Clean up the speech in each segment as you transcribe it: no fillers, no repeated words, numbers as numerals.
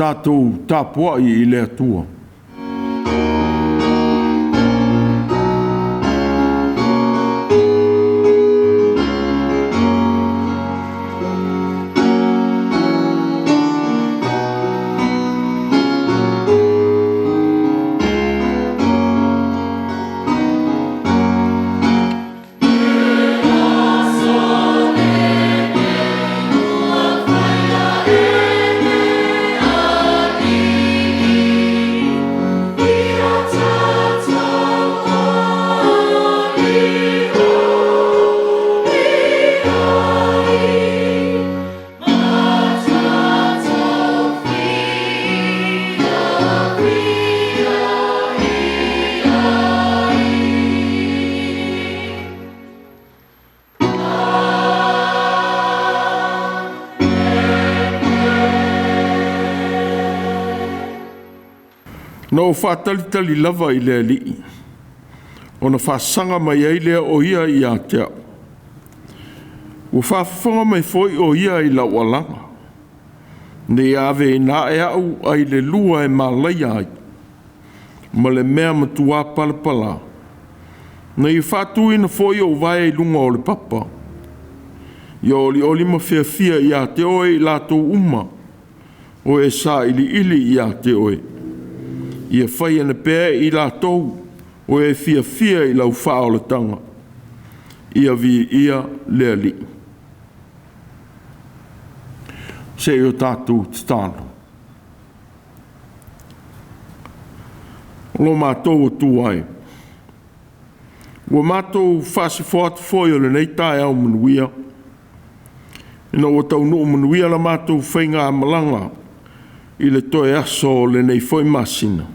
Tatou tapuai i le Atua. Na ou faatalitali lava i le Alii, ona faasaga mai ai lea o Ia ia te au. Ua faafofoga mai foi o Ia i lau alaga, ina ia aveina ae au ai le lua e malaia ai, ma le mea matua palapala, na ia faatuina foi ou vae i luga o le papa. Ia olioli ma fiafia ia te oe i latou uma o e sailiili ia te oe. Ia fai pea e i latou o e fiafia i lau faaolataga. Ia viia le Alii. Se i o tatou tatalo. O lo matou Atua e, ua matou faasifoa atu foi o lenei taeao manuia, ina ua taunuu manuia la matou faigamalaga i le toe aso o lenei foi masina.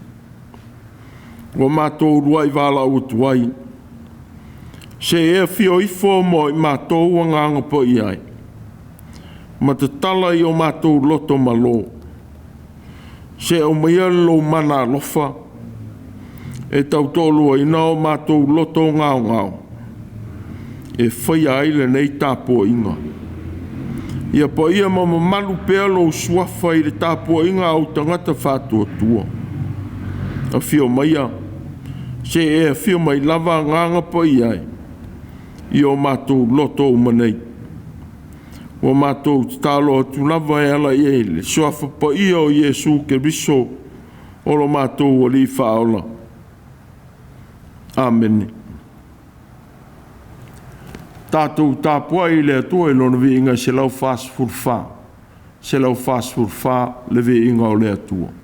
Ua matou uluai valaau atu ai, se i e afio ifo mo i matou Agaga Paia e, ma tatala i o matou loto malo, se aumaia lou mana alofa e tautoaluaina o matou loto gaogao e faia ai lenei tapuaiga. Ia paia ma mamalu pea lou Suafa i le tapuaiga a ou tagata faatuatua. Afio maia, se i e afio mai lava Agaga Paia e, i o matou loto uma nei. Ua matou tatalo atu lava e ala i le Suafa Paia o Iesu Keriso o lo matou Alii Faaola. Amene. Tatou tapuai i le Atua i Lona viiga e 144, 144 le viiga o le Atua.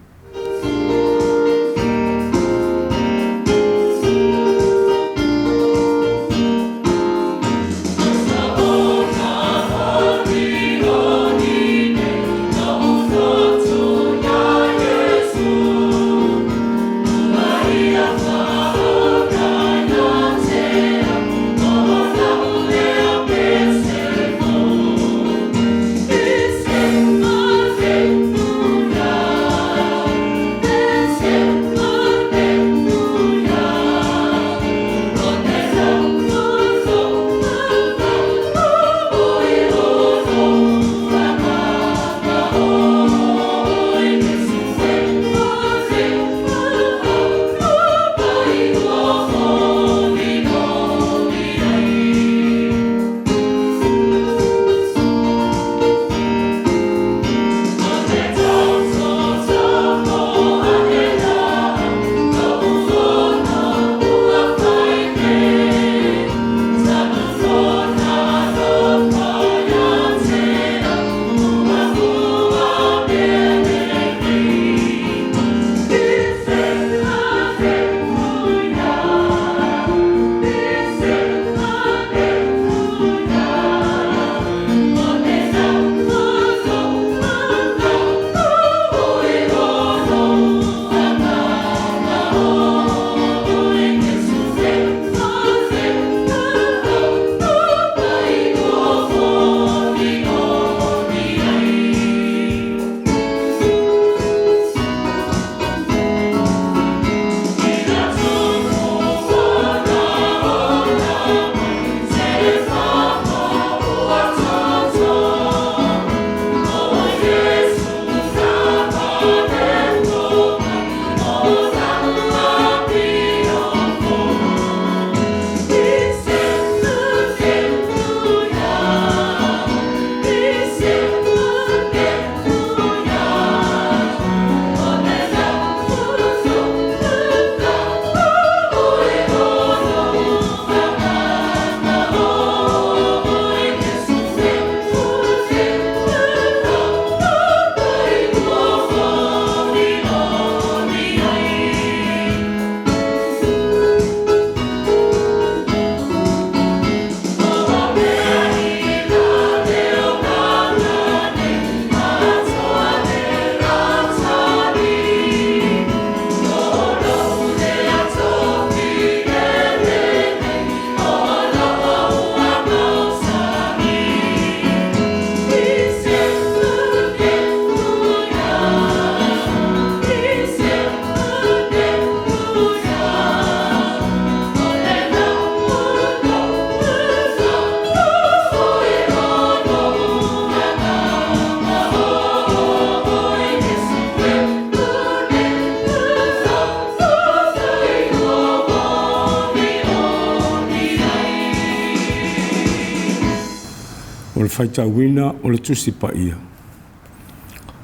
Faitauina o le Tusi Paia.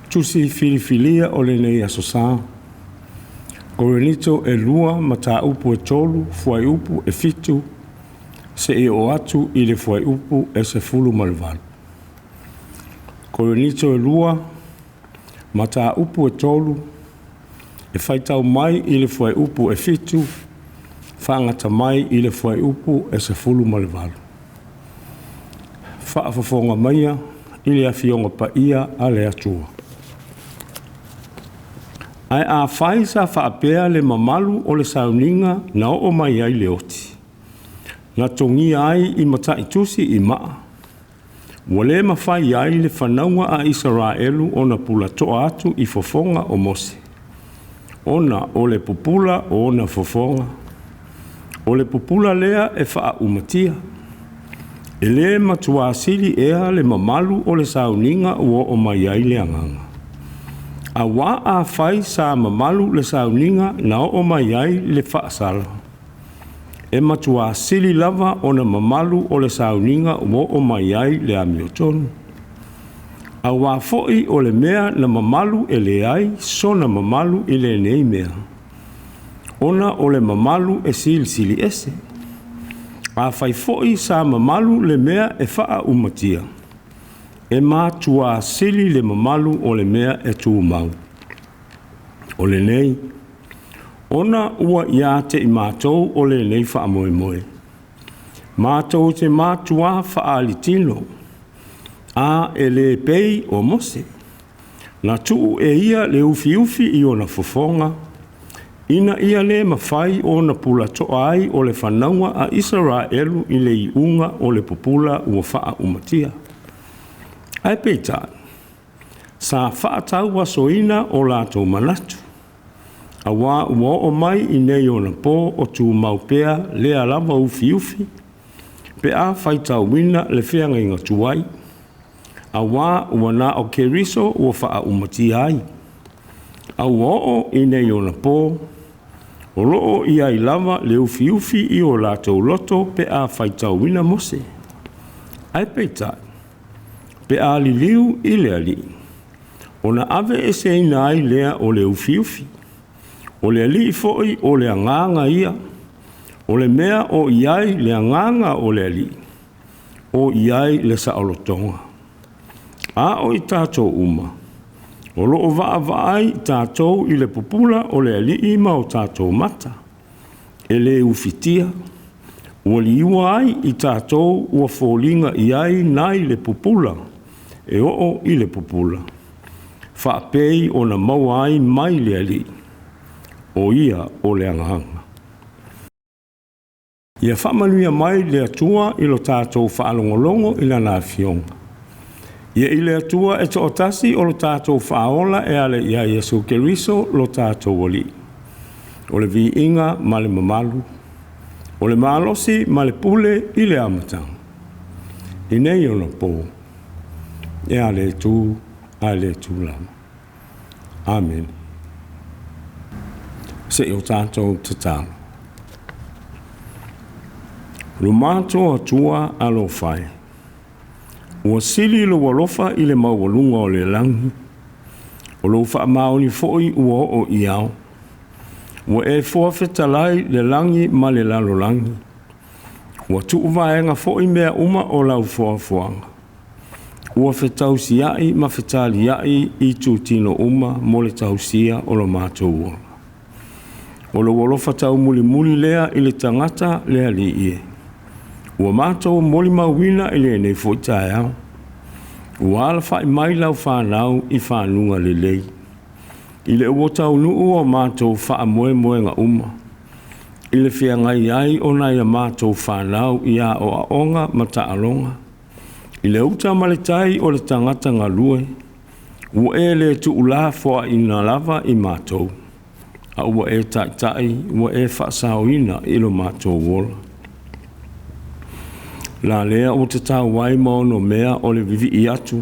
Tusi Filifilia o lenei Aso Sa. Korinito 2, mataupu e 3, fuaiupu e 7 seia oo atu i le fuaiupu e 18. Korinito 2, mataupu e 3, e faitau mai i le fuaiupu e 7 faagata mai i le fuaiupu e 18. Faafofoga maia i le Afioga Paia a le Atua. Ae afai sa faapea le mamalu o le sauniga na oo mai ai le oti, na togia ai i mataitusi i maa, ua le mafai ai le fanauga a Isaraelu ona pulatoa atu i fofoga o Mose, ona o le pupula o ona fofoga, o le pupula lea e faaumatia. E le matua sili ea le mamalu o le sauniga ua oo mai ai le Agaga. Auā afai sa mamalu le sauniga na oo mai ai le faasala, e matuā sili lava ona mamalu o le sauniga ua oo mai ai le amiotonu. Auā foi o le mea na mamalu e leai sona mamalu i lenei mea, ona o le mamalu e silisili ese. Afai foi sa mamalu le mea e faaumatia, e matuā sili le mamalu o le mea e tumau. O lenei, ona ua ia te i matou o lenei faamoemoe, matou te matuā faaalitino, a e le pei o Mose, na tuu e ia le ufiufi i ona fofoga, ina ia le mafai ona pulatoa ai o le fanauga a Isaraelu i le iuga o le pupula ua faaumatia. Ae peitai, sa faatauasoina o latou manatu, auā ua oo mai i nei ona po o tumau pea lea lava ufiufi pe a faitauina le feagaiga tuai, auā ua na o Keriso ua faaumatia ai. A ua oo i nei ona po, o lo o i ai lava le ufiufi i o latou loto pe a faitauina Mose. Ae peitai, pe a liliu i le Alii, ona aveeseina ai lea o le ufiufi. O le Alii foi o le Agaga ia, o le mea o i ai le Agaga o le Alii, o i ai le saolotoga. A o i tatou uma, o lo o vaavaai tatou i le pupula o le Alii ma o tatou mata, e le ufitia, ua liua ai i tatou ua foliga i ai nai le pupula e oo i le pupula, faapei ona maua ai mai le Alii, o Ia o le Agaga. Ia faamanuia mai le Atua i lo tatou faalogologo i Lana Afioga. Ia i le Atua e toatasi o lo tatou Faaola e ala ia Iesu Keriso lo tatou Alii, o le viiga ma le mamalu, o le malosi ma le pule i le amataga, i nei ona po, e a le itu ae le itu lava. Amene. Se i o tatou tatalo. Lo matou Atua alofa e, ua sili lou alofa i le maualuga o le lagi, o lou faamaoni foi ua oo i ao. Ua e foafetalai le lagi ma le lalolagi, ua tuuvaega foi mea uma o lau foafoaga. Ua fetausiai ma fetaliai itutino uma mo le tausia o lo matou ola. O lou alofa taumulimuli lea i le tagata le Alii e, ua matou molimauina i lenei foi taeao. Ua alafai mai lau fanau i fanuga lelei, i le ua taunuu o matou faamoemoega uma, i le feagai ai o nai a matou fanau i aoaoga ma taaloga, i le uta ma le tai o le tagata galue, ua e le tuulafoaiina lava i matou, a ua e taitai, ua e faasaoina i lo matou ola. La lea ua tatau ai ma onomea o le vivii atu,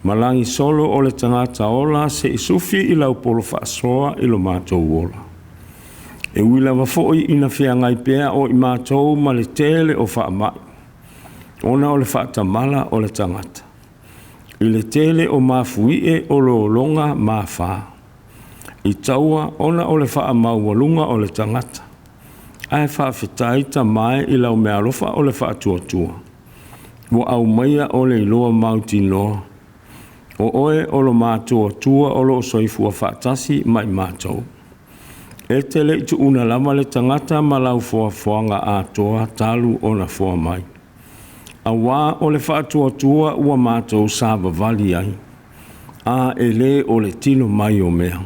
ma lagi solo o le tagata ola se i sufi i lau polo faasoa i lo matou ola. E ui lava foi ina feagai pea o i matou ma le tele o faamai, ona o le faatamala o le tagata, i le tele o mafuie o lologa ma fa, i taua ona o le faamaualuga o le tagata. Ae faafetai Tama e i lau meaalofa o le faatuatua, ua aumaia o le iloa mautinoa, o oe o lo matou Atua o loo soifua faatasi ma i matou. E te le i tuuna lava le tagata ma lau foafoaga atoa talu ona foa mai. Auā o le faatuatua ua matou savavali ai, a e lē o le tino mai o mea.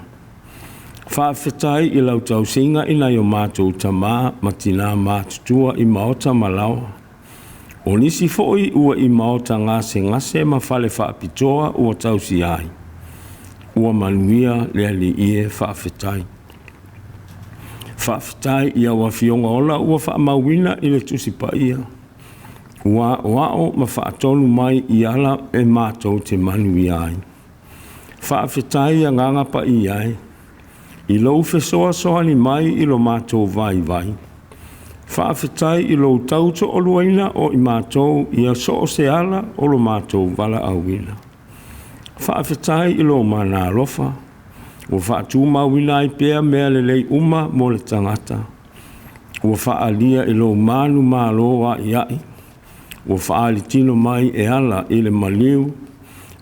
Faafetai i lau tausiga i nai o matou tamā ma tinā matutua i maota ma laoa. O nisi foi ua i maota gasegase ma fale faapitoa ua tausia ai. Ua manuia le Alii e, faafetai. Faafetai i au Afioga ola ua faamauina i le Tusi Paia, ua aoao ma faatonu mai i ala e matou te manuia ai. Faafetai Agaga Paia e, i lou fesoasoani mai i lo matou vaivai. Faafetai i lou tautoaluaina o i matou ia so o se ala o lo matou valaauina. Faafetai i lou mana alofa, ua faatumauina ai pea mea lelei uma mo le tagata, ua faaalia i lou manumalo a'ia'i, ua faaali tino mai e ala i le maliu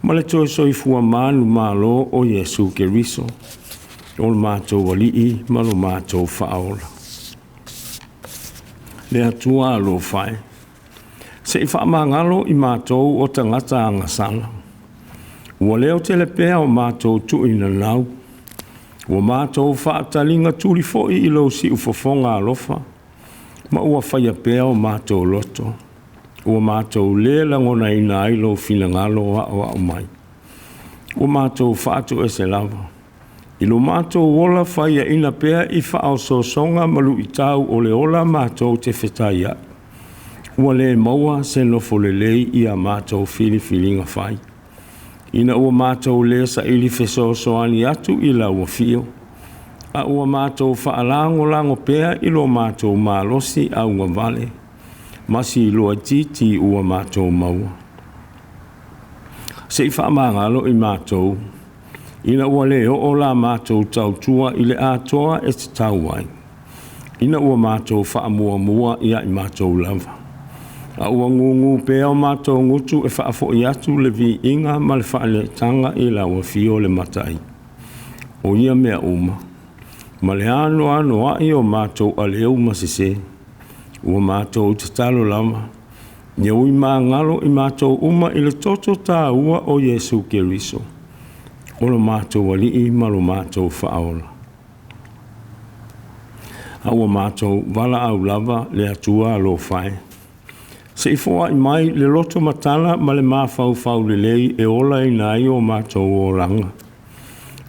ma le toe soifua manumalo o Iesu Keriso, o lo matou Alii ma lo matou Faaola. Le Atua alofa e, se i faamagalo i matou o tagata agasala, ua leo tele pea o matou tuuinanau, ua matou faataliga tuli foi i lou siufofoga alofa, ma ua faia pea o matou loto, ua matou lē lagonaina ai lou finagalo aoao mai. Ua matou faatoese lava i lo matou ola faiaina pea i faaosoosoga ma luitau o le ola matou te fetaiai, ua lē maua se nofo lelei ia matou filifiliga fai, ina ua matou lē saili fesoasoani atu i lau afio, a ua matou faalagolago pea i lo matou malosi augavale ma siloa itiiti ua matou maua. Se i faamagalo i matou, ina ua lē oo la matou tautua i le atoa e tatau ai, ina ua matou faamuamua ia i matou lava, a ua gugu pea o matou gutu e faafo'i atu le viiga ma le faaneetaga i lau afio le Matai. O ia mea uma, ma le anoanoai o matou aleu ma sesē, ua matou tatalo lava, ia ui magalo i matou uma i le toto taua o Iesu Keriso, o lo matou Alii ma lo matou Faaola. A ua matou valaau lava le Atua alofa e, se i foai mai le loto matala ma le mafaufau lelei e olaina ai o matou olaga.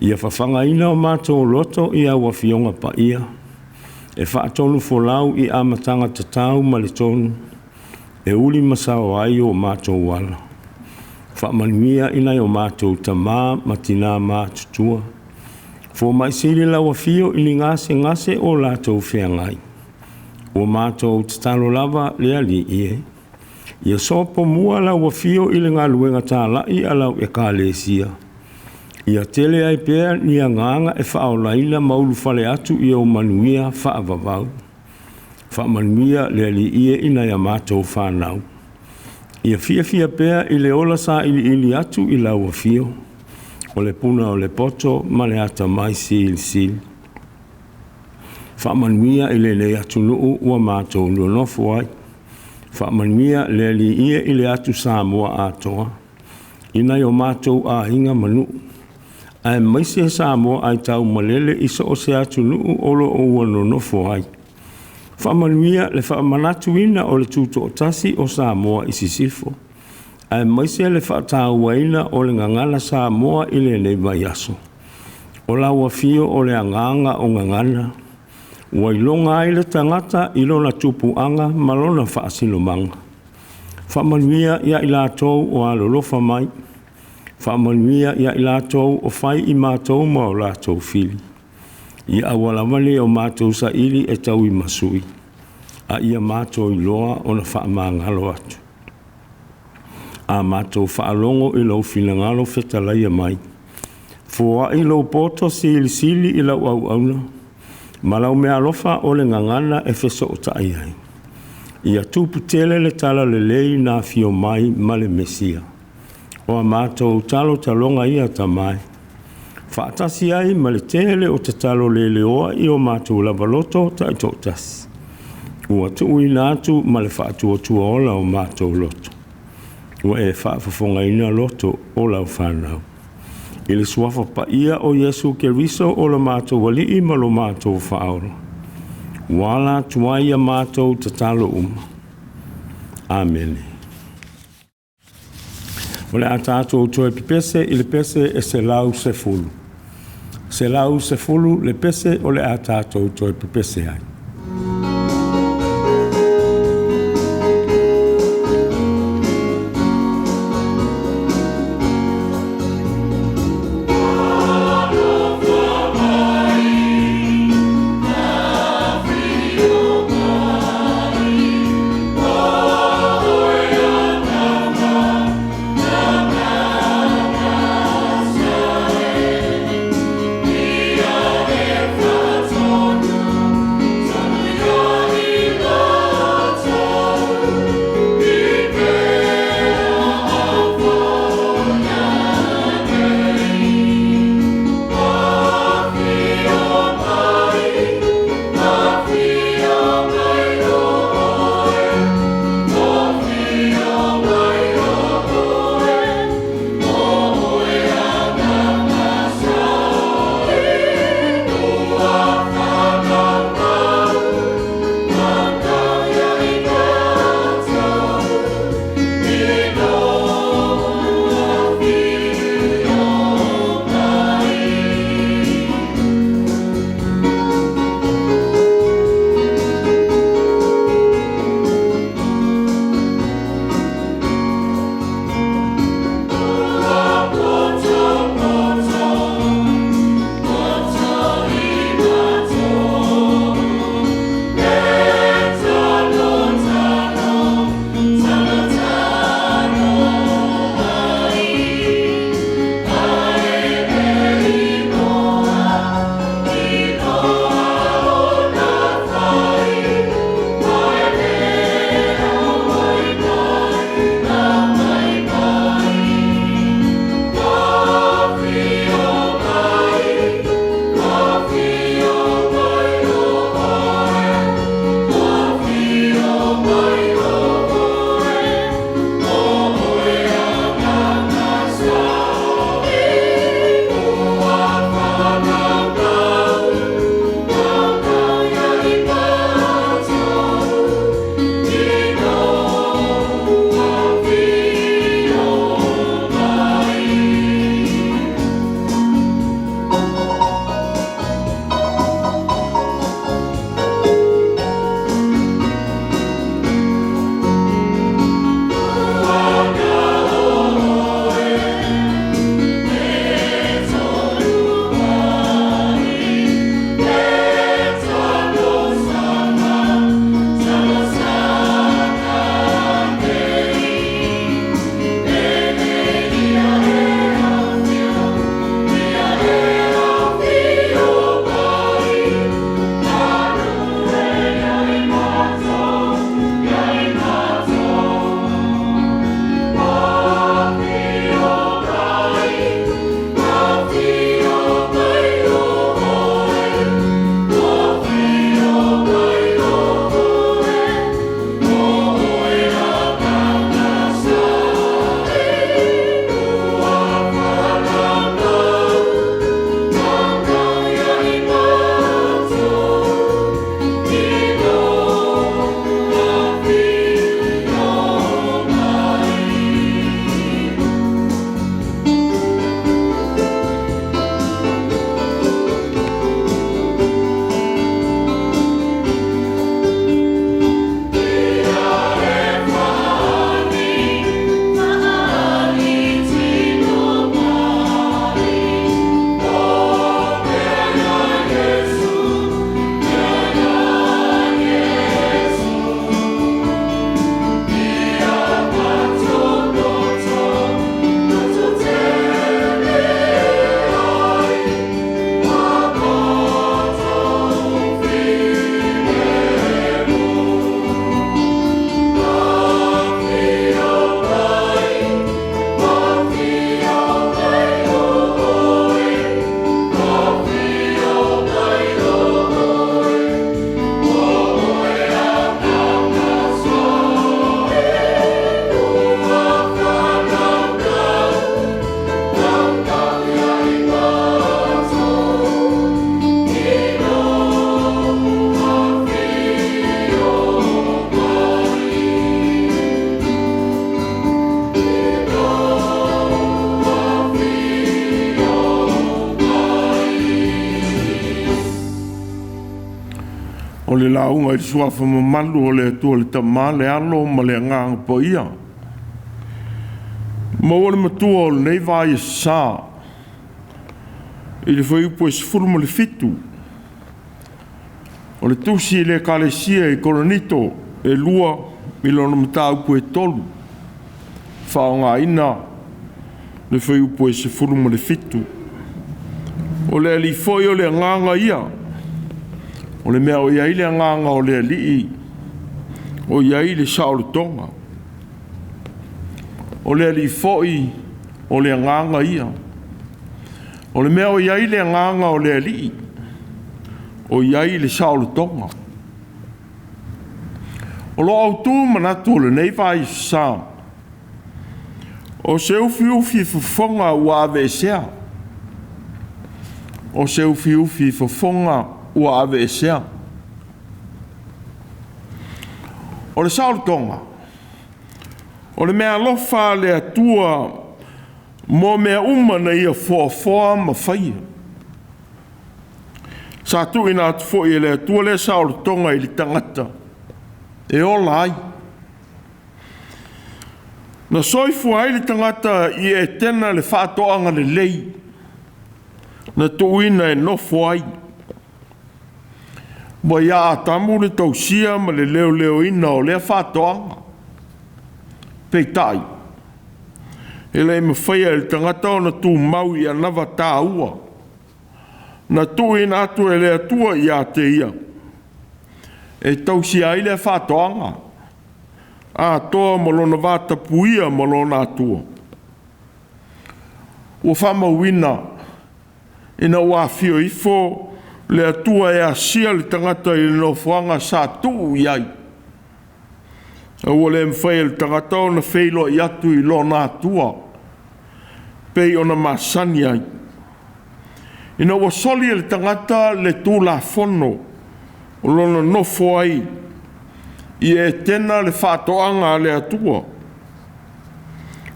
Ia fafagaina o matou loto i au Afioga Paia, e faatonufolau i amataga tatau ma le tonu, e uli ma sao ai o matou ala. Faamanuia i nai o matou tamā ma tinā matutua, fomai sili lau afio i ni gasegase o latou feagai. Ua matou tatalo lava le Alii e, ia sopomua lau afio i le galuega tāla'i a lau Ekalesia, ia tele ai pea ni agaga e faaolaina ma ulufale atu i ou manuia faavavau. Faamanuia le Alii e i nai a matou fanau, ia fiafia pea i le ola sailiili atu i lau afio, o le puna o le poto ma le atamai silisili. Faamanuia i lenei atunuu ua matou nonofo ai. Faamanuia le Alii e i le atu Samoa atoa, i nai o matou aiga ma nuu, aemaise Samoa aitaumalele i so o se atunuu o lo o ua nonofo ai. Faamanuia le faamanatuina o le tutoatasi o Samoa i Sisifo, aemaise le faatauaina o le gagana Samoa i lenei vaiaso. O lau afio o le agaga o gagana, ua iloga ai le tagata i lona tupuaga ma lona faasinomaga. Faamanuia ia i latou o alolofa mai, faamanuia ia i latou o fai i matou ma o latou fili. Ia aua lava ne i o matou saili e tauimasui, a ia matou iloa ona faamagalo atu. A matou faalogo i lou finagalo fetalaia mai, foai lou poto silisili i lau auauna, ma lau meaalofa o le gagana e fesootai ai. Ia tupu tele le talalelei na afio mai ma le Mesia. O a matou talotaloga ia Tama e, faatasi ai ma le tele o tatalo leleoa i o matou lava loto taitoatasi, ua tuuina atu ma le faatuatua ola o matou loto, ua e faafofogaina loto o lau fanau. I le suafa paia o Iesu Keriso o lo matou Alii ma lo matou Faaola, ua ala atu ai a matou tatalo uma. Amene. O le a tatou toe pepese i le pese e 110. 110 le pese o le a tatou toe pepese ai. O le lauga i le Suafa mamalu o le Atua le Tama, le Alo ma le Agaga Paia. Maua le matua o lenei vaiasa i le fuaiupu e 17 o le tusi i le Ekalesia i Korinito e 2 i lona mataupu e 3, faaaogaina le fuaiupu e 17. O le Alii foi o le Agaga ia, o le mea o i ai le Agaga o le Alii, o i ai le saolotoga. O le Alii foi o le Agaga ia, o le mea o i ai le Agaga o le Alii, o i ai le saolotoga. O lo o autu manatu o lenei vaiasa, o se ufiufi fofoga ua aveesea, o se ufiufi fofoga ua aveesea. O le saolotoga, o le meaalofa a le Atua mo mea uma na ia foafoa ma faia. Sa tuuina atu foi e le Atua lea saolotoga i le tagata e ola ai. Na soifua ai le tagata i Etena le faatoaga lelei, na tuuina e nofo ai. Ua ia Atamu le tausia ma le leoleoina o lea faatoaga. Peitai, e le i mafaia e le tagata ona tumau i anava taua na tuuina atu e le Atua ia te ia, e tausia ai lea faatoaga, atoa ma lona vatapuia ma lona Atua. Ua faamauina ina ua afio ifo le Atua e asia le tagata i le nofoaga sa tuu i ai, a ua le mafai e le tagata ona feiloai atu i lona Atua pei ona masani ai. Ina ua soli e le tagata le tulafono o lona nofo ai i Etena le faatoaga a le Atua,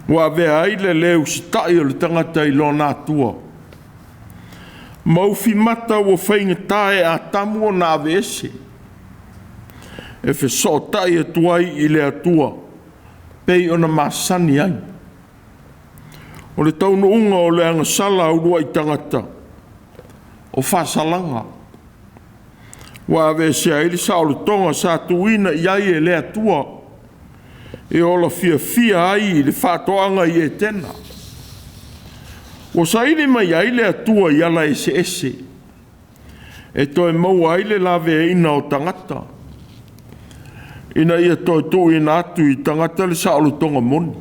ua avea ai le le usitai o le tagata i lona Atua, ma ufimata ua faigata e Atamu ona aveese, e fesootai atu ai i le Atua pei ona masani ai. O le taunuuga o le agasala a uluai tagata o faasalaga, ua aveesea ai le saolotoga sa tuuina i ai e le Atua e ola fiafia ai i le faatoaga i Etena. Ua saili mai ai le Atua i ala eseese e toe maua ai le laveaiina o tagata, ina ia toe tuuina atu i tagata le saolotoga moni.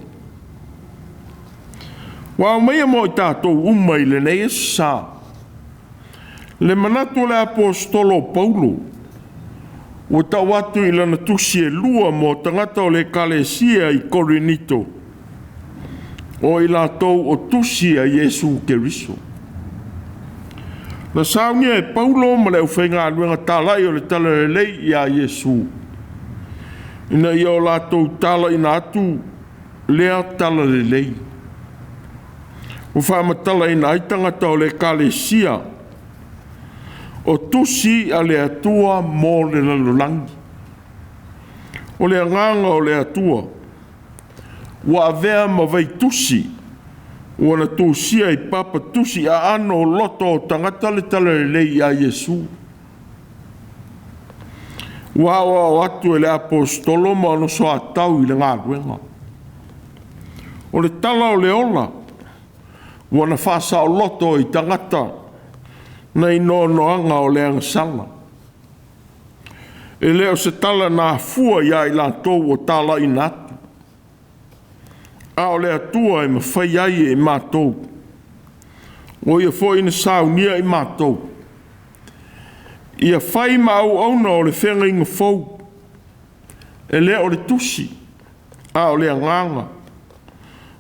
Ua aumaia mo i tatou uma i lenei aso sa le manatu o le aposetolo o Paulo ua tau atu i lana tusi e 2 mo tagata o le Ekalesia i Korinito, o i latou o tusi a Iesu Keriso. Na saunia e Paulo ma le aufaigaluega talai o le Talalelei ia Iesu, ina ia o latou talaina atu lea talalelei, ua faamatalaina ai tagata o le Ekalesia o tusi a le Atua mo le lalolagi. O le agaga o le Atua ua avea ma vaitusi ua na tusia i papa tusi aano o loto o tagata le talalelei ia Iesu. Ua aoao atu e le aposetolo ma ona soatau i le galuega. O le tala o le ola ua na faasaoloto i tagata nai noanoaga o le agasala. E le o se tala na afua ia i latou o talaina atu, a o le Atua e mafai ai e matou, o ia foi na saunia i matou, ia fai ma auauna o le feagaiga fou, e le o le tusi, a o le agaga,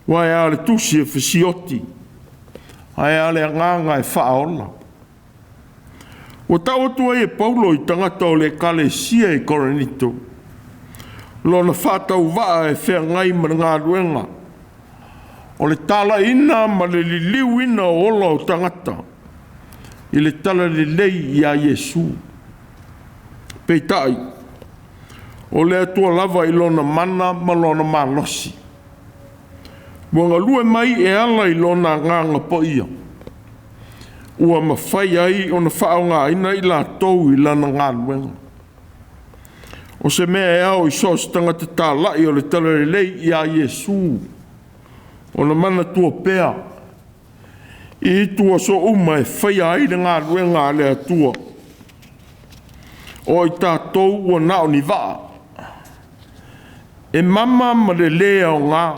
aua e a le tusi e fesioti, ae a le agaga e faaola. Ua tau atu ai e Paulo i tagata o le Ekalesia i Korinito lona faatauvaa e feagai ma le galuega o le talaina ma le liliuina o ola o tagata i le talalelei ia Iesu. Peitai, o le Atua lava i Lona mana ma Lona malosi, ua galue mai e ala i Lona Agaga Paia, ua mafai ai ona faaaogaina i latou i Lana galuega. O se mea e ao i so o se tagata talai o le Talalelei ia Iesu ona manatua pea i ituaso uma e faia ai le galuega a le Atua. O i tatou ua na o ni vaa, e mama ma le lē aoga,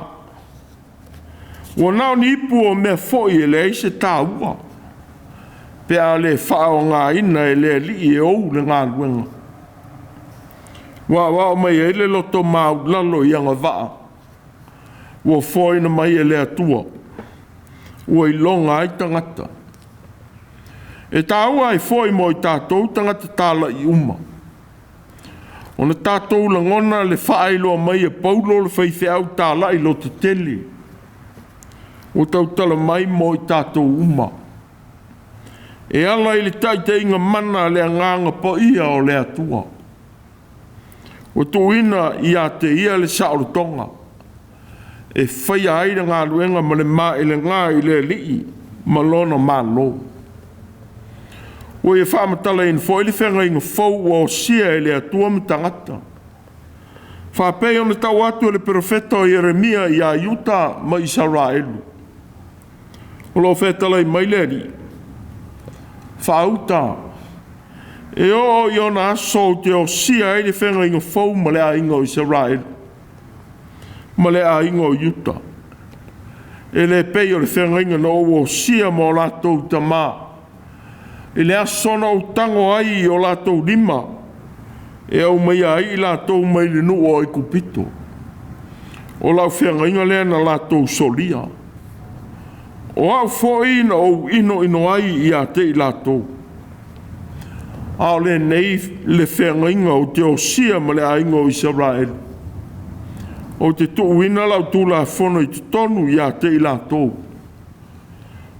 ua na o ni ipu o mea foi e leai se taua, pe a le faaaogaina e le Alii e ou le galuega. Ua aoao mai ai le loto maualalo i agavaa ua foaina mai e le Atua, ua iloga ai tagata. E taua ai foi mo i tatou tagata talai uma, ona tatou lagona le faailoa mai e Paulo le faifeau talai lototele, ua tautala mai mo i tatou uma, e ala i le taitaiga mana a le Agaga Paia o le Atua. Ua tuuina ia te ia le saolotoga e faia ai le galuega ma le maelega i le Alii ma lona Malo. Ua ia faamatalaina foi le feagaiga fou ua osia e le Atua ma tagata, faapei ona tau atu e le perofeta o Ieremia ia Iuta ma Isaraelu. O lo o fetalai mai le Alii, faauta e oo i ona aso ou te osia ai le feagaiga fou ma le aiga o Isaraelu ma le aiga o Iuta, e le pei o le feagaiga na ou osia ma o latou tamā i le aso na ou tago ai i o latou lima e aumaia ai i latou mai le nuu o Aikupito. O lau feagaiga lea na latou solia, o au foi na ou inoino ai ia te i latou. A o lenei le feagaiga ou te osia ma le aiga o Isaraelu, ou te tuuina lau tulafono i totonu ia te i latou,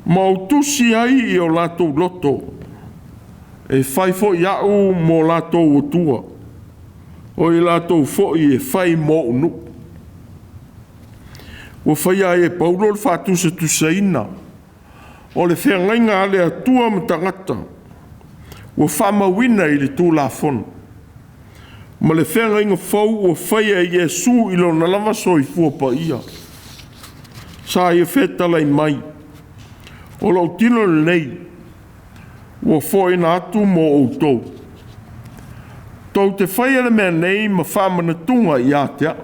ma ou tusi ai i o latou loto, e fai foi au mo latou Atua, o i latou foi e fai mo ou nuu. Ua faia ai e Paulo le faatusatusaina o le feagaiga a le Atua ma tagata ua faamauina i le Tulafono, ma le feagaiga fou ua faia e Iesu i lona lava soifua paia. Sa ia fetalai mai, “O lou tino lenei ua foaina atu mo outou. Tou te faia le mea nei ma faamanatuga ia te au.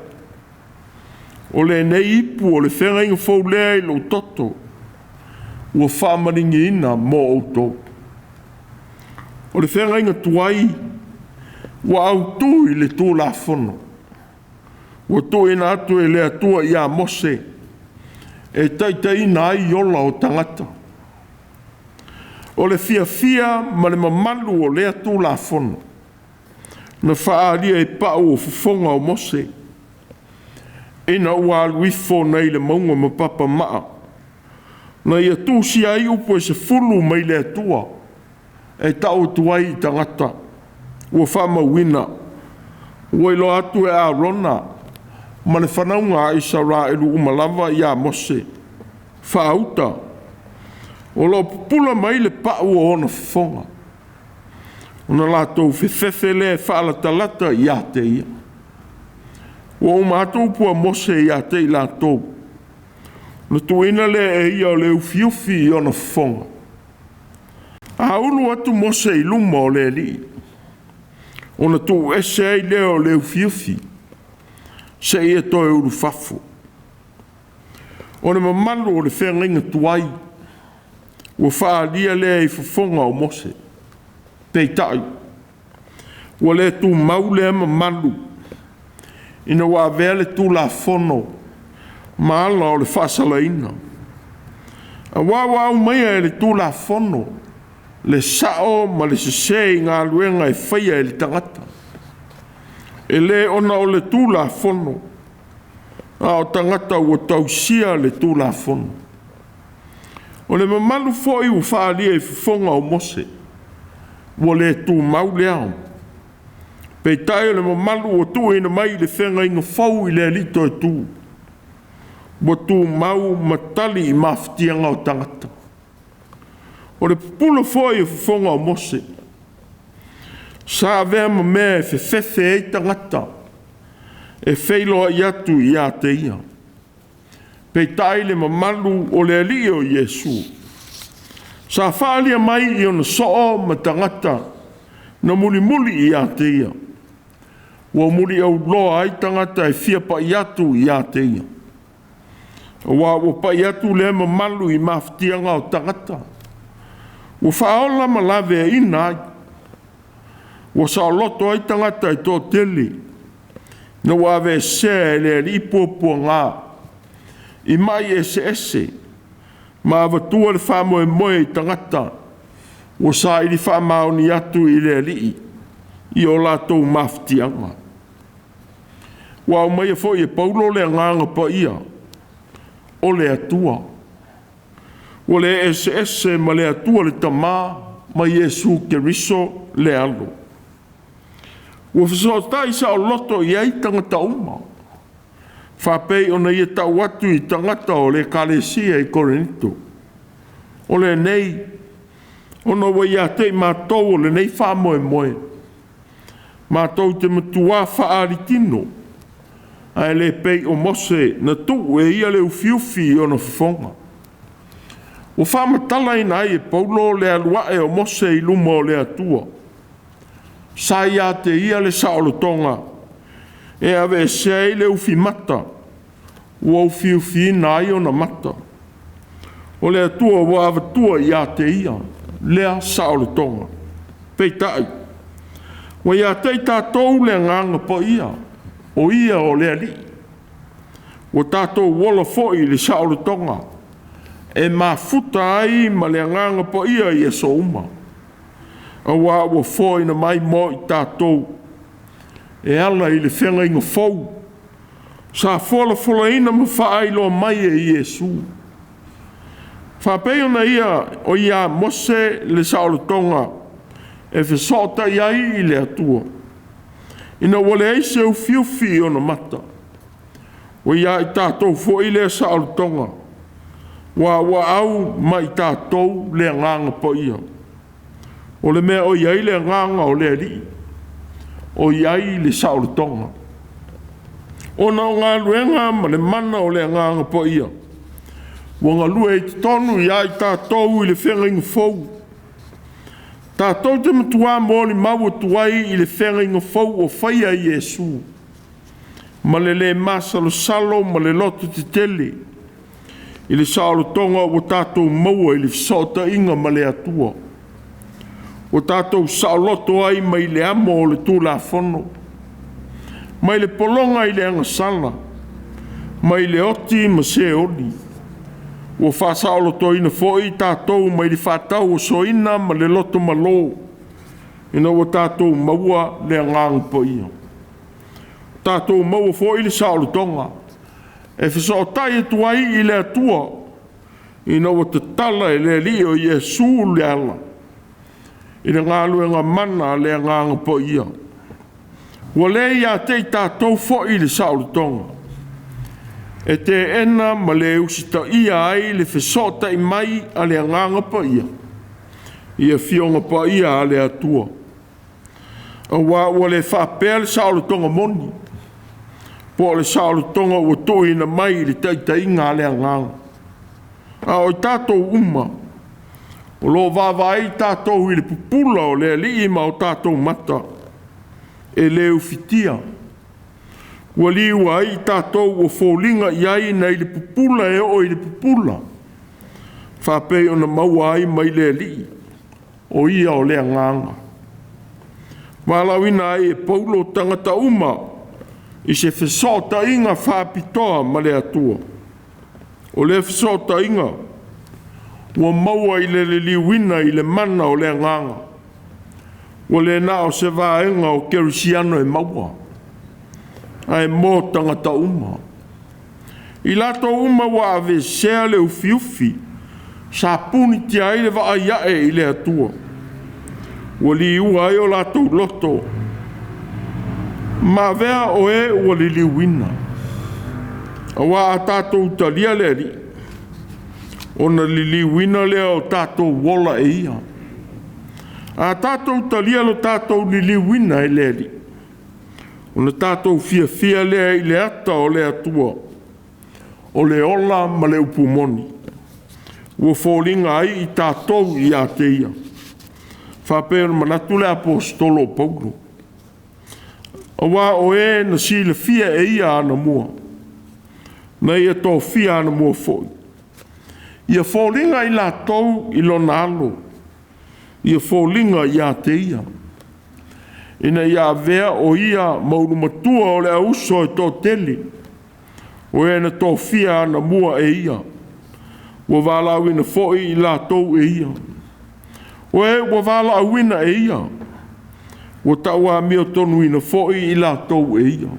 O lenei ipu o le feagaiga fou lea i lou toto, ua faamaliniina mo outou.” O le feagaiga tuai ua autu i le Tulafono ua tuuina atu e le Atua ia Mose e taitaiina ai ola o tagata. O le fiafia ma le mamalu o lea Tulafono na faaalia i pau o fofoga o Mose ina ua alu ifo nei le mauga ma papamaa na ia tusia ai upu e 10 mai le Atua e tau atu ai i tagata ua faamauina, ua iloa atu e Arona ma le fanauga a Isaraelu uma lava ia Mose. Faauta, o lo o pupula mai le pau o ona fofoga, ona latou fefefe lea e faalatalata ia te ia. Ua uma atu upu a Mose ia te i latou, ona tuuina lea e ia o le ufiufi i ona fofoga. A ulu atu Mose i luma o le Alii, ona tuuese ai lea o le ufiufi, seia toe ulufafo. O le mamalu o le feagaiga tuai ua faaalia lea i fofoga o Mose. Peitai, ua le tumau lea mamalu ina ua avea le Tulafono ma ala o le faasalaina. Aua ua aumaia e le Tulafono le sao ma le sese i galuega e faia e le tagata, e le ona o le Tulafono, a o tagata ua tausia le Tulafono. O le mamalu foi ua faaalia i fofoga o Mose, ua le tumau lea, Peitai o le mamalu ua tuuina mai i le Feagaiga Fou i le Alii Toetū, ua tumau ma tali i mafatiaga o tagata. O le pupula foi o fofoga o Mose, sa avea ma mea e fefefe ai tagata e feiloai atu ia te ia. Peitai le mamalu o le Alii o Iesu, sa faaalia mai i ona soo ma tagata na mulimuli ia te ia, ua muliauloa ai tagata e fia pai atu ia te ia. Aua ua pai atu lea mamalu i mafatiaga o tagata, ua faaola ma laveaina ai, ua saoloto ai tagata e toatele, ina ua aveesea e le Alii puapuaga i mai eseese ma avatua le faamoemoe i tagata ua saili faamaoni atu i le Alii i o latou mafatiaga. Ua aumaia foi e Paulo le Agaga Paia o le Atua, ua le eseese ma le Atua le Tama ma Iesu Keriso le Alo. Ua fesootai saoloto i ai tagata uma, faapei ona ia tau atu i tagata o le Ekalesia i Korinito. O lenei, ona ua ia te i matou o lenei faamoemoe, matou te matua faaalitino, ae le pei o Mose na tuu e ia le ufiufi i ona fofoga. Ua faamatalaina ai e Paulo le alu ae o Mose i luma o le Atua. Sa ia te ia le saolotoga e aveesea ai le ufimata ua ufiufiina ai ona mata. O le Atua ua avatua ia te ia lea saolotoga. Peitai, ua ia te i tatou le Agaga Paia, o Ia o le Alii, ua tatou ola foi i le saolotoga e mafuta ai ma le Agaga Paia i aso uma, aua ua foaina mai mo i tatou e ala i le Feagaiga Fou sa folafolaina ma faailoa mai e Iesu. Faapei ona ia o ia Mose le saolotoga e fesootai ai i le Atua, ina ua leai se ufiufi i ona mata, ua ia i tatou foi lea saolotoga, aua ua au ma i tatou le Agaga Paia. O le mea o i ai le Agaga o le Alii, o i ai le saolotoga. Ona o galuega ma le mana o le Agaga Paia, ua galue ai i totonu ia i tatou i le Feagaiga Fou, tatou te matua molimau atu ai i le Feagaiga Fou ua faia e Iesu, ma le le masalosalo ma le lototetele i le saolotoga ua tatou maua i le fesootaiga ma le Atua. Ua tatou saoloto ai mai le amo o le Tulafono, mai le pologa i le agasala, mai le oti ma Seoli. Ua faasaolotoina foi tatou mai le faatauosoina ma le loto malo, ina ua tatou maua le Agaga Paia. Tatou maua foi le saolotoga e fesootai atu ai i le Atua, ina ua tatala e le Alii o Iesu le ala i le galuega mana a le Agaga Paia. Ua le ia te i tatou foi le saolotoga, e teena ma le usitaia ai le fesootai mai a le Agaga Paia i Afioga Paia a le Atua, aua ua le faapea le saolotoga moni, po o le saolotoga ua tuuina mai i le taitaiga a le Agaga. A o i tatou uma, o lo o vaavaai tatou i le pupula o le Alii ma o tatou mata, e le ufitia. Ua liua ai i tatou ua foliga i ai nai le pupula e oo i le pupula, faapei ona maua ai mai le Alii, o Ia o le Agaga. Valaauina ai e Paulo tagata uma i se fesootaiga faapitoa ma le Atua. O lea fesootaiga ua maua i le liliuina i le mana o le Agaga, ua le na o se vaega o kerisiano e maua, ae mo tagata uma. I latou uma ua aveesea le ufiufi sa punitia ai le vaai ae i le Atua, ua liua ai o latou loto. Ma avea o e ua liliuina, auā a tatou talia le Alii, ona liliuina lea o tatou ola e Ia. A tatou talia lo tatou liliuina e le Alii, ona tatou fiafia lea i le ata o le Atua, o le ola ma le upu moni, ua foliga ai i tatou ia te Ia. Faapea ona manatu le Aposetolo o Paulo, auā o e na silafia e Ia anamua, na Ia tofia anamua foi, ia foliga i latou i Lona Alo, ia foliga ia te Ia, ina ia avea o Ia ma ulumatua o le auuso e toatele, o e na tofia anamua e Ia, ua valaauina foi i latou e Ia. O e ua valaauina e Ia, ua tauamiotonuina foi i latou e Ia.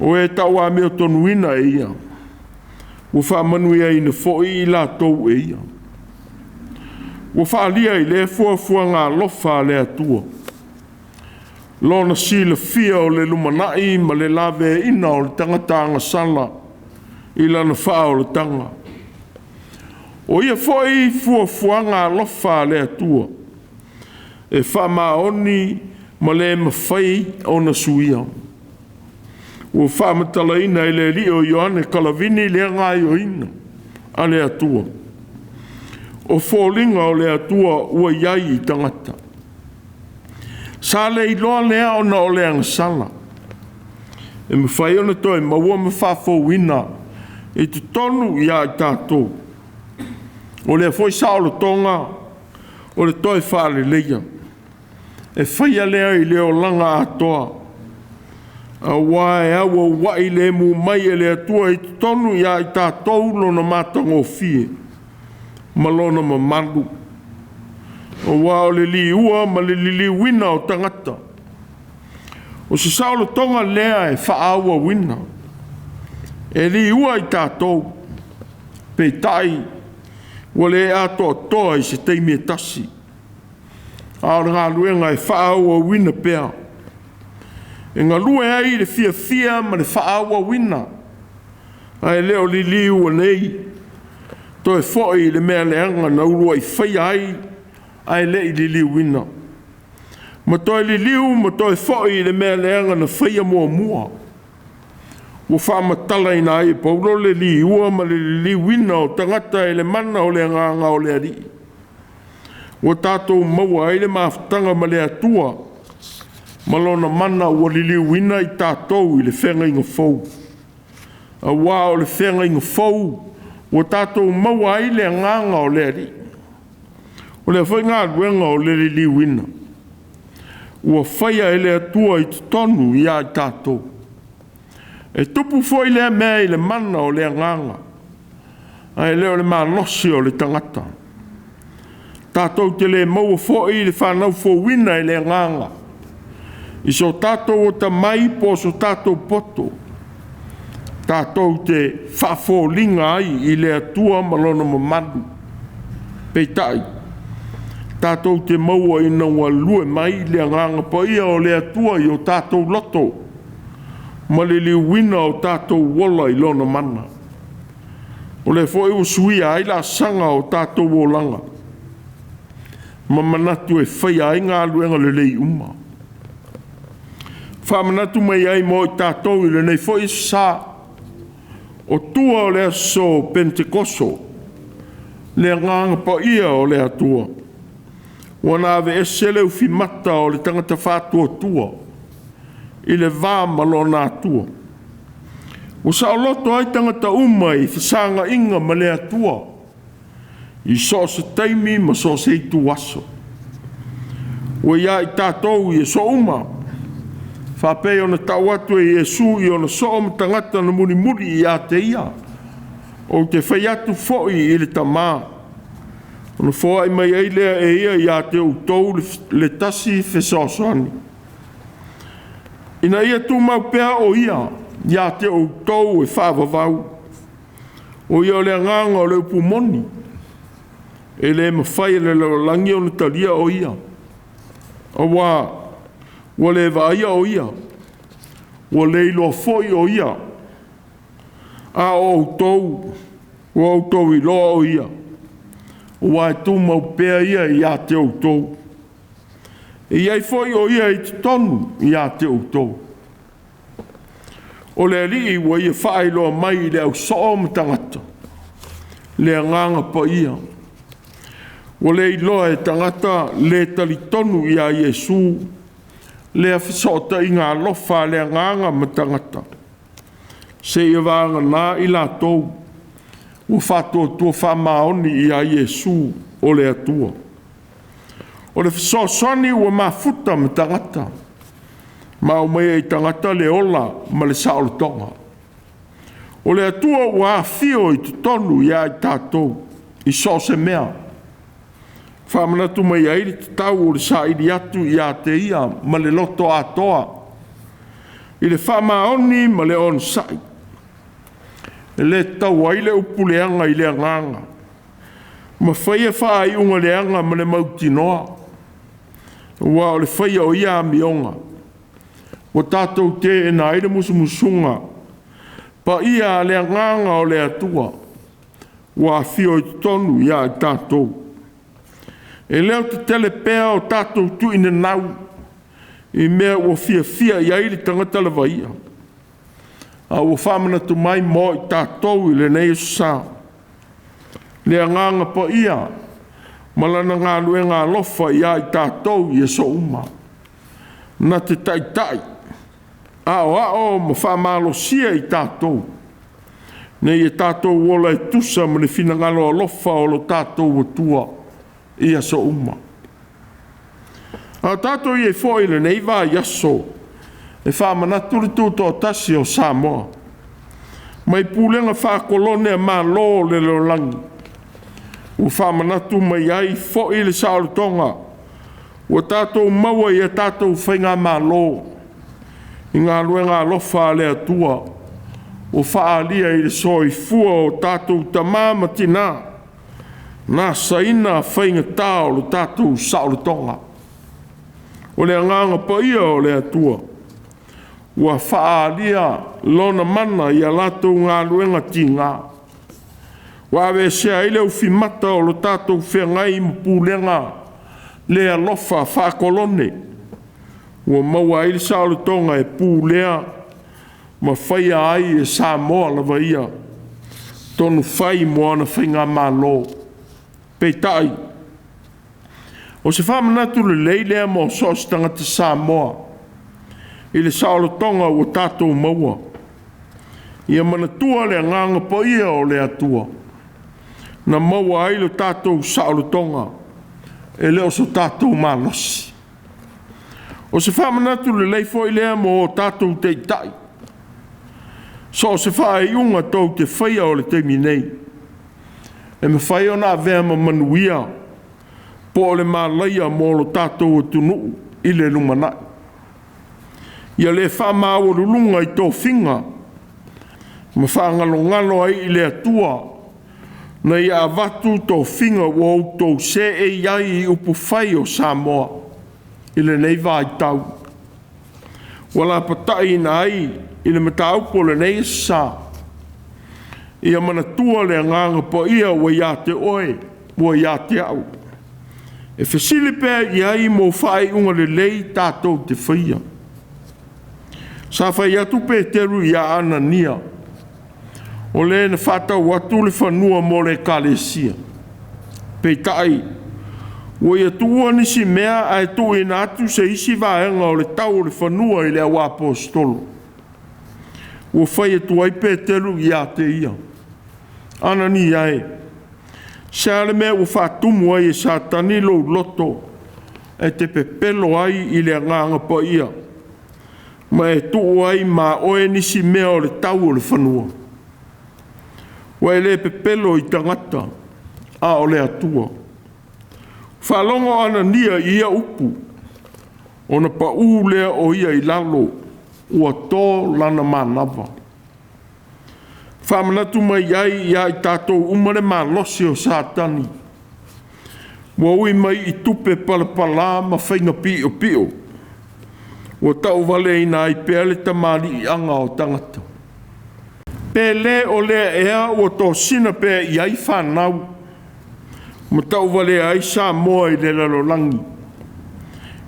O e tauamiotonuina e Ia, ua faamanuiaina foi i latou e Ia. Ua faaalia i lea fuafuaga alofa a le Atua, Lona silafia o le lumanai ma le laveaiina o le tagata agasala i lana faaolataga. O ia foi fuafuaga alofa a le Atua, e faamaoni ma le mafai ona suia. Ua faamatalaina e le Alii o Ioane Kalavini lea gaoioiga a le Atua. O foliga o le Atua ua i ai i tagata. Sa le iloa lea ona o le agasala, e mafai ona toe maua ma faafouina i totonu ia i tatou. O lea foi saolotoga o le toe faaleleia, e faia lea i le olaga atoa, auā e auauai lemu mai e le Atua i totonu ia i tatou Lona matagofie ma Lona mamalu, auā o le liua ma le liliuina o tagata. O se saolotoga lea e faaauauina, e liua i tatou, peitai ua le atoatoa i se taimi e tasi, a o le galuega e faaauauina pea. E galue ai i le fiafia ma le faaauauina, ae le o liliua nei, toe foi i le mea leaga na uluai faia ai ae le i liliuina, ma toe liliu ma toe foi i le mea leaga na faia muamua. Ua faamatalaina ai e Paulo le liua ma le liliuina o tagata e le mana o le Agaga o le Alii, ua tatou maua ai le mafutaga ma le Atua ma Lona mana ua liliuina i tatou i le feagaiga fou. Auā o le feagaiga fou ua tatou maua ai le Agaga o le Alii. O lea foi galuega o le liliuina ua faia e le Atua i totonu ia i tatou. E tupu foi lea mea i le mana o le Agaga, ae le o le malosi o le tagata. Tatou te le maua foi le fanau fouina e le Agaga i so tatou atamai po o so tatou poto, tatou te faafoliga ai i le Atua ma Lona mamalu. Peitai, tatou te maua ina ua galue mai le Agaga Paia o le Atua i o tatou loto ma le liliuina o tatou ola i Lona mana. O lea foi ua suia ai laasaga o tatou olaga ma manatu e faia ai galuega lelei uma. Faamanatu mai ai mo i tatou i lenei foi aso sa, o tua o le aso Penetekoso, le Agaga Paia o le Atua, ua na aveese le ufimata o le tagata faatuatua i le va ma lona Atua. Ua saoloto ai tagata uma i fesagaiga ma le Atua i so o se taimi ma so o se ituaso. Ua ia i tatou i aso uma, faapei ona tau atu e Iesu i ona soo ma tagata na mulimuli ia te Ia, ou te fai atu foi i le Tama, ona foai mai ai lea e Ia ia te outou le tasi fesoasoani, ina ia tumau pea o Ia ia te outou e faavavau. O Ia o le Agaga o le upu moni, e le mafai e le lalolagi ona talia o Ia, auā ua le vaaia o Ia, Ua le iloa foi o Ia, a o outou, ua outou iloa o Ia, aua e tumau pea Ia ia te outou. E i ai foi o Ia i totonu ia te outou. O le Alii ua Ia faailoa mai i le au soo ma tagata, le Agaga Paia. Ua le iloa e tagata le talitonu ia Iesu lea fesootaiga alofa a le Agaga ma tagata, seia vagana i latou ua faatuatua faamaoni ia Iesu o le Atua. O le fesoasoani ua mafuta ma tagata, ma aumaia i tagata le ola ma le saolotoga. O le Atua ua afio i totonu ia i tatou i so o se mea, faamanatu mai ai le tatau o le saili atu ia te Ia ma le loto atoa, i le faamaoni ma le onosai. E le tatau ai le upu leaga i le agaga, ma faia faaiuga leaga ma le mautinoa, aua o le faia o ia amioga, ua tatou teena ai le musumusuga paia a le Agaga o le Atua ua afio i totonu ia i tatou. E leotetele pea o tatou tuuinanau i mea ua fiafia i ai le tagata lava ia, a ua faamanatu mai mo i tatou i lenei aso sa, le Agaga Paia ma lana galuega alofa ia i tatou i aso uma, na te taitai, aoao ma faamalosia i tatou, ina ia tatou ola e tusa ma le finagalo alofa o lo tatou Atua i aso uma. A o tatou i ai foi i lenei vaiaso e faamanatu le tutoatasi o Samoa mai pulega faakolone a Malo o le lalolagi, ua faamanatu mai ai foi le saolotoga ua tatou maua i a tatou faigamalo i galuega alofa a le Atua ua faaalia i le soifua o tatou tama ma tina na asaina faigata o le tatou saolotoga. O le Agaga Paia o le Atua ua faaalia Lona mana i a latou galuega tiga, ua aveesea ai le ufimata o lo tatou feagai ma pulega le alofa faakolone, ua maua ai le saolotoga e pulea ma faia ai e Samoa lava ia tonu fai mo ana faigamalo. Peitai, o se faamanatu lelei lea mo so o se tagata Samoa i le saolotoga ua tatou maua. Ia manatua le Agaga Paia o le Atua na maua ai le tatou saolotoga, e le o so tatou malosi. O se faamanatu lelei foi lea mo o tatou taitai, so o se faaiuga tou te faia o le taimi nei, e mafai ona avea ma manuia po o le malaia mo lo tatou atunuu i le lumanai. Ia le faamaualuluga i tofiga ma faagalogalo ai i le Atua na ia avatu tofiga ua outou seei ai i upufai o Samoa i lenei vaitau, ua lapataiina ai i le mataupu o lenei aso sa. Ia manatua le Agaga Paia ua ia te oe, ua ia te au, e fesili pea i ai mo faaiuga lelei tatou te faia. Sa fai atu Peteru ia Anania, o le na faatau atu le fanua mo le ekalesia. Peitai, ua ia tuua nisi mea ae tuuina atu se isi vaega o le tau o le fanua i le au aposetolo. Ua fai atu ai Peteru ia te ia, Anania e, se a le mea ua faatumu ai e Satani lou loto e te pepelo ai i le Agaga Paia, ma e tuu ai ma oe nisi mea o le tau o le fanua? Ua e le pepelo i tagata, a o le Atua. Faalogo Anania i ia upu, ona pau lea o ia i lalo, ua to lana manava. Faamanatu mai ai ia i tatou uma le malosi o Satani, ua ui mai i tupe palapala ma faiga piopio. Ua tauvaleaina ai pea le tamaliiaga o tagata. Pe le o lea ea ua tosina pea i ai fanau ma tauvalea ai Samoa i le lalolagi,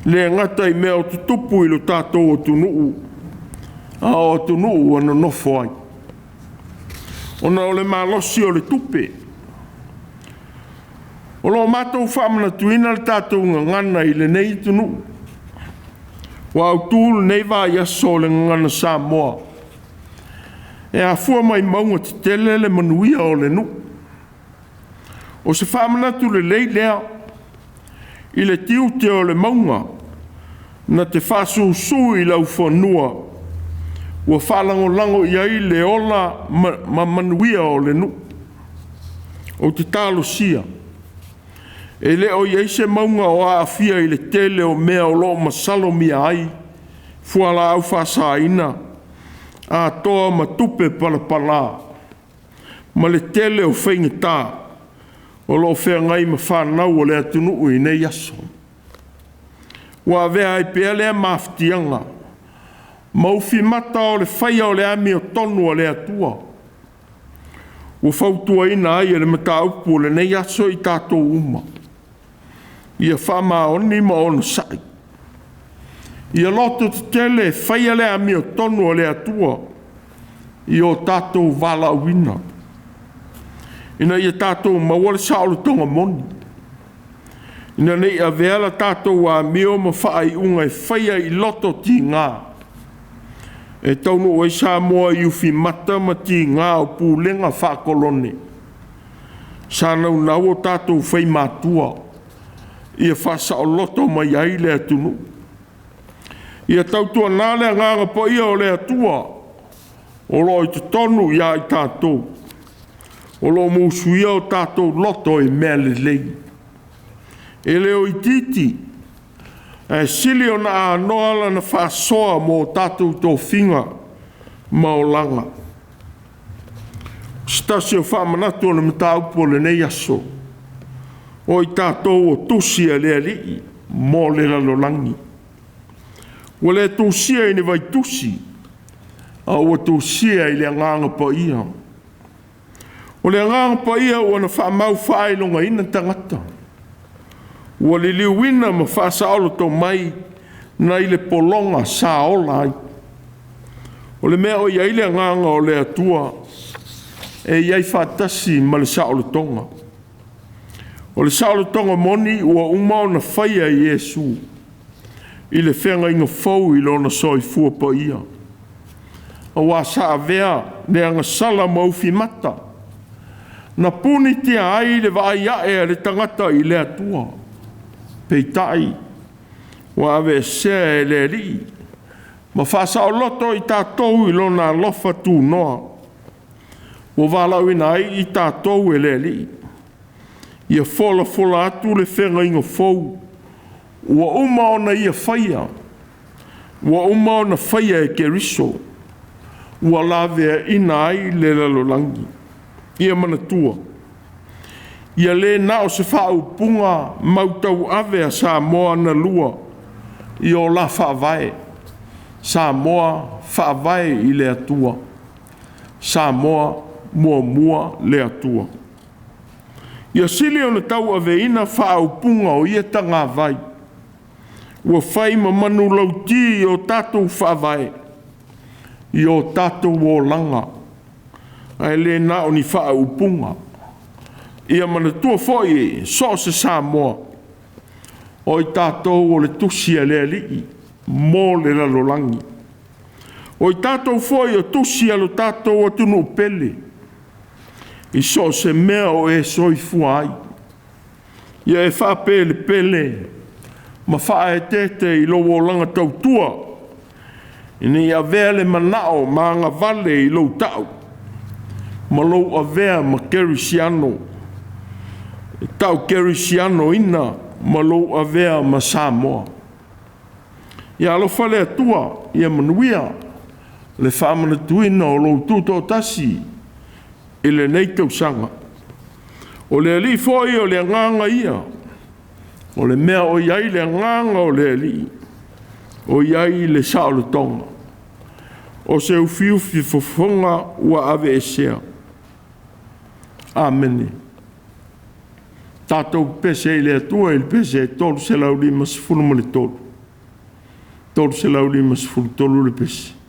le gata i mea o tutupu i lo tatou atunuu, a o atunuu ua nonofo ai, ona o le malosi o le tupe. O lo o matou faamanatuina le tatou gagana i lenei atunuu. Ua autu lenei vaiaso o le Gagana Samoa e afua mai mauga tetele le manuia o le nuu. O se faamanatu lelei lea i le tiute o le mauga na te faasusu i laufanua ua faalagolago i ai le ola ma manuia o le nuu. Ou te talosia e le o i ai se mauga o aafia i le tele o mea o lo o masalomia ai fualaau faasaina atoa ma tupe palapala ma le tele o faigata o lo o feagai ma fanau a le atunuu i nei aso. Ua avea ai pea lea mafatiaga ma ufimata o le faia o le amiotonu a le Atua, ua fautuaina ai e le mataupu o lenei aso i tatou uma, ia faamaoni ma onosai, ia lototetele e faia le amiotonu a le Atua i o tatou valaauina, ina ia tatou maua le saolotoga moni, ina ne i avea la tatou amio ma faaiuga e faia i loto tiga, e taunuu ai Samoa i ufimata ma tiga o pulega faakolone sa naunau o tatou faimatua ia faasaoloto mai ai le atunuu. Ia tautuana le Agaga Paia o le Atua o lo o i totonu ia i tatou, o lo o musuia o tatou loto i mea lelei. E le o itiiti, ae sili ona anoa lana faasoa mo tatou tofiga ma olaga. O se tasi o faamanatu o le mataupu o lenei aso, o i tatou o tusi a le Alii mo le lalolagi. Ua le tusia i ni vaitusi, a ua tusia i le Agaga Paia. O le Agaga Paia ua na faamau faailogaina tagata, ua liliuina ma faasaoloto mai nai le pologa sa ola ai. O le mea o i ai le Agaga o le Atua, e i ai faatasi ma le saolotoga. O le saolotoga moni ua uma ona faia e Iesu i le feagaiga fou i Lona soifua paia, aua sa avea le agasala ma ufimata, na punitia ai le vaai ae a le tagata i le Atua. Peitai, ua aveesea e le Alii ma faasaoloto i tatou i Lona alofa tunoa, ua valaauina ai i tatou e le Alii, ia folafola atu le feagaiga fou ua uma ona Ia faia, ua uma ona faia e Keriso, ua laveaina ai le lalolagi. Ia manatua, ia le na o se faaupuga mautauave a Samoa na lua i o la faavae, Samoa faavae i le Atua, Samoa muamua le Atua. Ia sili ona tauaveina faaupuga o ia tagavai, ua fai ma manulauti i o tatou faavae, i o tatou olaga, ae le na o ni faaupuga. Ia manatua foi so o se Samoa, o i tatou o le tusi a le Alii mo le lalolagi. O i tatou foi o tusi a lo tatou atunuu pele, i so o se mea o e soifua ai. Ia e faapelepele ma faaeteete i lou olaga tautua, ina ia avea le manao ma agavale i lou tau ma lou avea ma kerisiano, e tau kerisianoina ma lou avea ma Samoa. Ia alofa le Atua, ia manuia le faamanatuina o lou tutoatasi i lenei tausaga. O le Alii foi o le Agaga ia, o le mea o i ai le Agaga o le Alii, O i ai le saolotoga, o se ufiufi fofoga ua aveesea. Amene. Tatou pepese i le Atua i le pese 353, 353 le pese.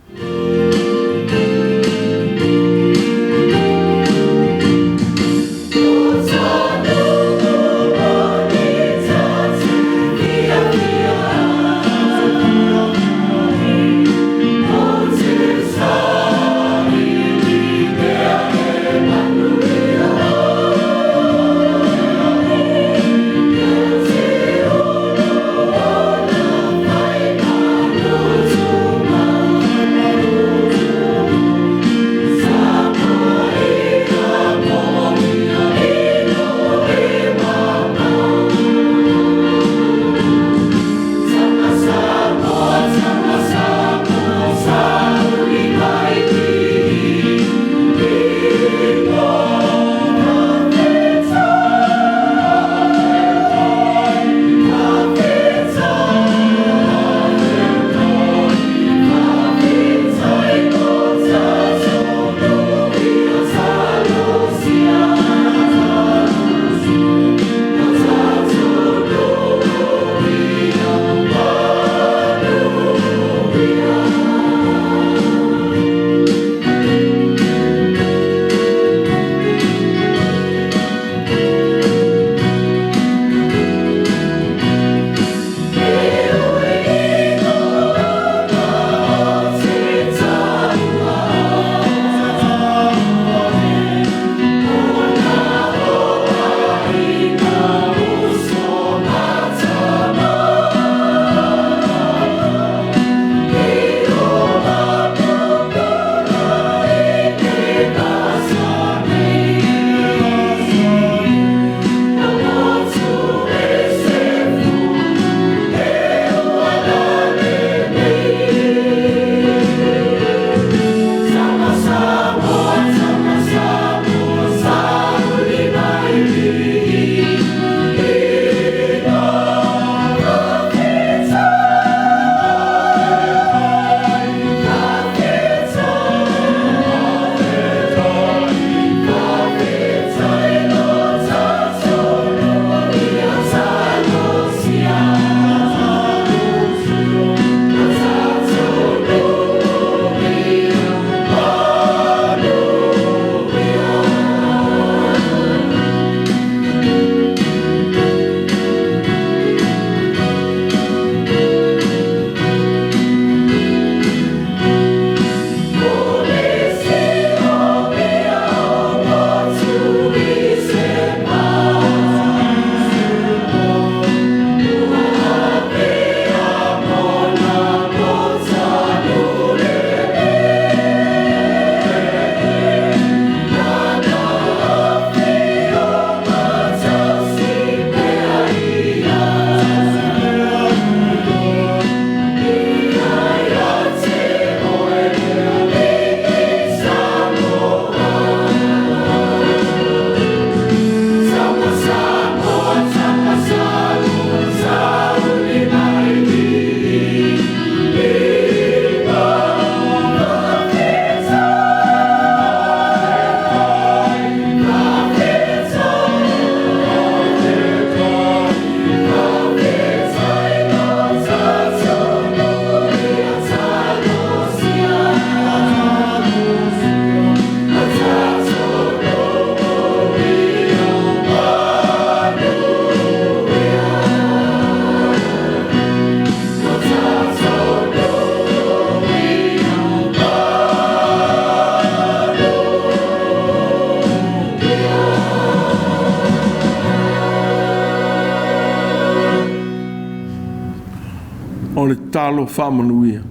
O le tatalo faamanuia.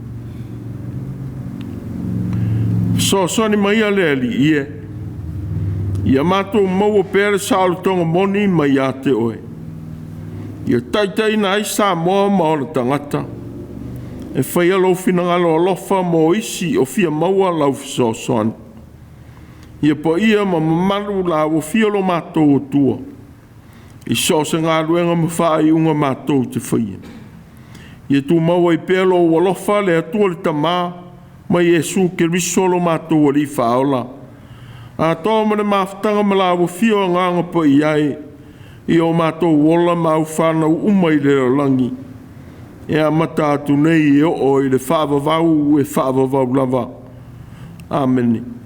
Fesoasoani maia le Alii e, ia matou maua pea le saolotoga moni mai ia te Oe, ia taitaiina ai Samoa ma ona tagata, e faia lou finagalo alofa mo isi o fia maua lau fesoasoani. Ia paia ma mamalu la ua afio lo matou Atua, i so o se galuega ma faaiuga matou te faia. Ia tumau ai pea Lou alofa le Atua le Tama ma Iesu Keriso lo matou Alii Faaola, atoa ma le mafutaga ma la Afio Agaga Paia e, i o matou ola ma aufanau uma i le lalolagi, e amata atu nei e oo i le faavavau e faavavau lava. Amene.